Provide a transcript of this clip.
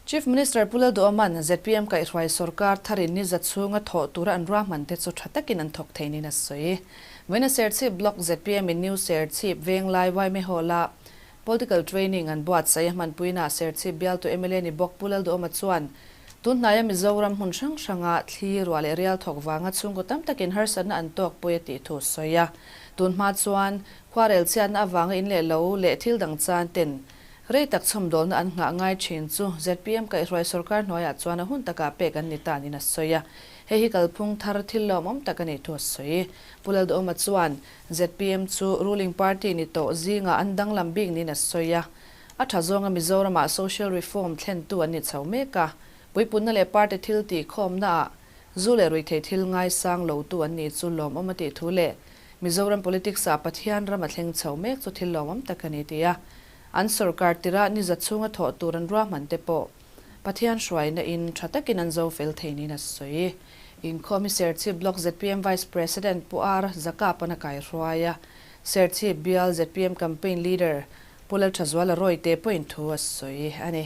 Chief Minister Pu Lalduhawma'n zpm kaihhruai sorkar tharin ni za chhunga thawh tura an ruahman te chu tha takin an thawk thei niin a sawi. Vawiina Serchhip Block zpm in New Serchhip Venglai Yma Hall-a Political Training an buatsaih a hmanpuinaah Serchhip bialtu mla ni bawk Pu Lalduhawma chuan tunhnaia Mizoram hmun hrang hranga thli ruah leh rial thawk vanga chhungkaw tam takin harsatna an tawk pawi a tih thu a sawi a. Tunhma chuan khuarel chhiatna avanga in leh lo leh thil dang chan ten Rei tak chhawmdawlna an nghah ngai thin chu zpm kaihhruai sorkar hnuaiah chuan a hun takah pek an ni ta niin a sawi a. Hei hi kalphung thar thil lawmawm tak a nih thu a sawi. Pu Lalduhawma chuan zpm chu ruling party ni tawh zingah an danglam bik niin a sawi a. A tha zawnga Mizoramah social reform thlentu an ni chho mek a. Puipunna leh party thil tihkhawmnaah zu leh ruihtheih thil ngaisang lotu an nih chu lawmawm a tih thu leh Mizoram politics-ah Pathian ram a thleng chho mek chu thil lawmawm tak a ni ti a. An sorkar tirah ni za chhunga thawh tur an ruahman te pawh Pathian hruaina in tha takin an zo fel thei niin a sawi. Inkhawm hi Serchhip Block zpm Vice President Pu R Zakapan a kaihruai a, Serchhip Bial zpm Campaign Leader Pu Lalthazuala Rawite pawhin thu a sawi a ni.